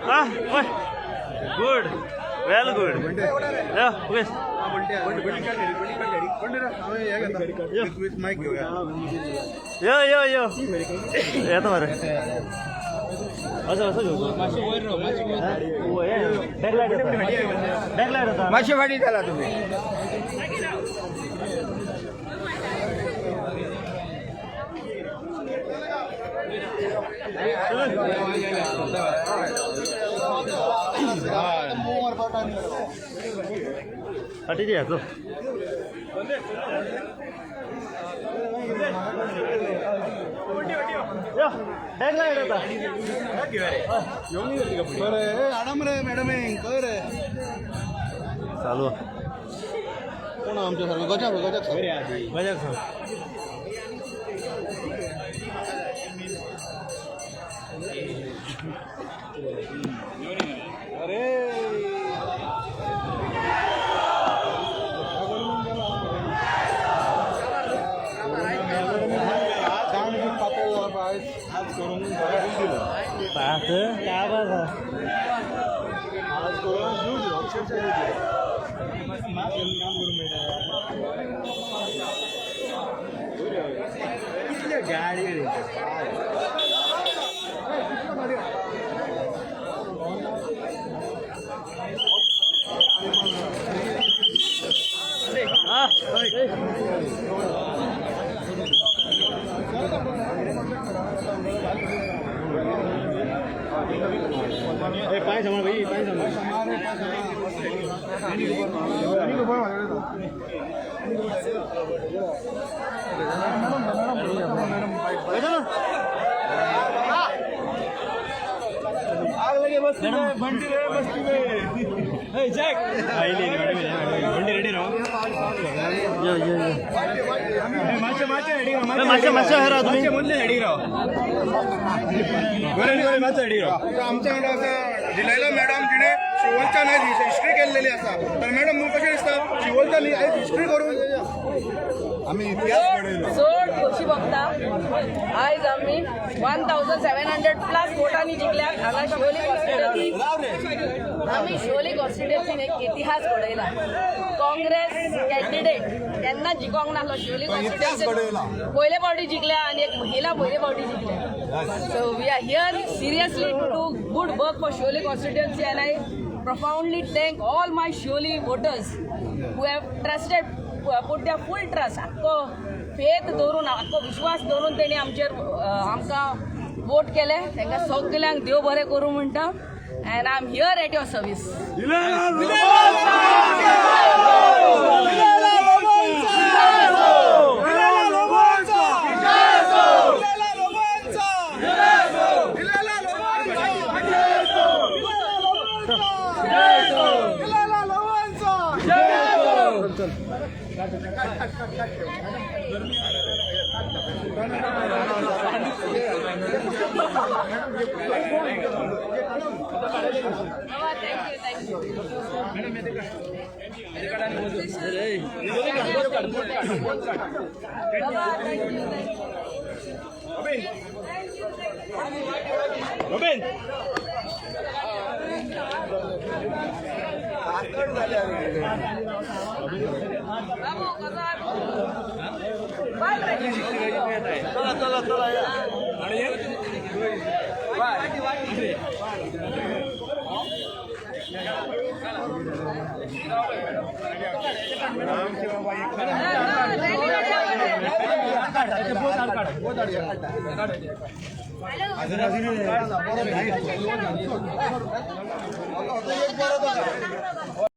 Ah, good, well good. यो मुकेश. यो. Mic घेऊया. यो यो यो, येता मरे. असं असं घेऊ. बॅकलाईट, बॅकलाईट होता. मातशे फाटी चला तुम्ही. फाटीची ह्याचो. यो, बॅकलाईट होता. बरं, आडाम रे मॅडम, खंय रे? चालू. कोण आमच्या सारखं गजाक गजाक. मजाक सांग. अरे. आज करून दिलं. पाहत काय बस. आज करून जीव दिलो, अक्षरशः जीव दिलो. कितले गाडी रे. हा. पाय सांभाळ भाई, पाय सांभाळ. आग लगे बस्ती में, बंटी रे बस्ती में. जॅक बंटी, रेडी राहो. यो यो यो. मातशे मातशे रेडी राहो. मातशे मातशे हरा तुम्ही. मधले रेडी राहो. गोरे गोरे, मातशे रेडी राहो. आमच्या डिलायला मॅडम, तिने शिवलच्या नाही हिस्ट्री केलेली आसा. तर मॅडम, तुमकां कशें दिसता शिवलच्या आयज हिस्ट्री करून आमी इतिहास घडयलो? चड खोशी भोगता. आयज आमी 1700+ वोटांनी जिखल्यात हांगा शिवोली कॉन्स्टिट्युएन्सी. आमी शिवोली कॉन्स्टिट्युएन्सीन एक इतिहास घडयला. काँग्रेस कॅन्डिडेट केन्ना जिखोंक नासलो शिवोली कॉन्स्टिट्युएन्सी, पयले फावटी जिखल्या आनी एक महिला पयले फावटी जिखल्या. So we are here seriously to do good work for Siolim constituency, and I profoundly thank all my Siolim voters who have trusted, put their full trust, आख्खो फेथ दवरून, आख्खो विश्वास दवरून तेणी आमचेर आमकां वोट केले. तांकां सगल्यांक देव बरें करूं म्हणटा, and I am here at your service. Thank you, thank you. बाबा, thank you, thank you. Robin. बाबू, कसो आहे? बाय रे. चला चला चला या. रॅली.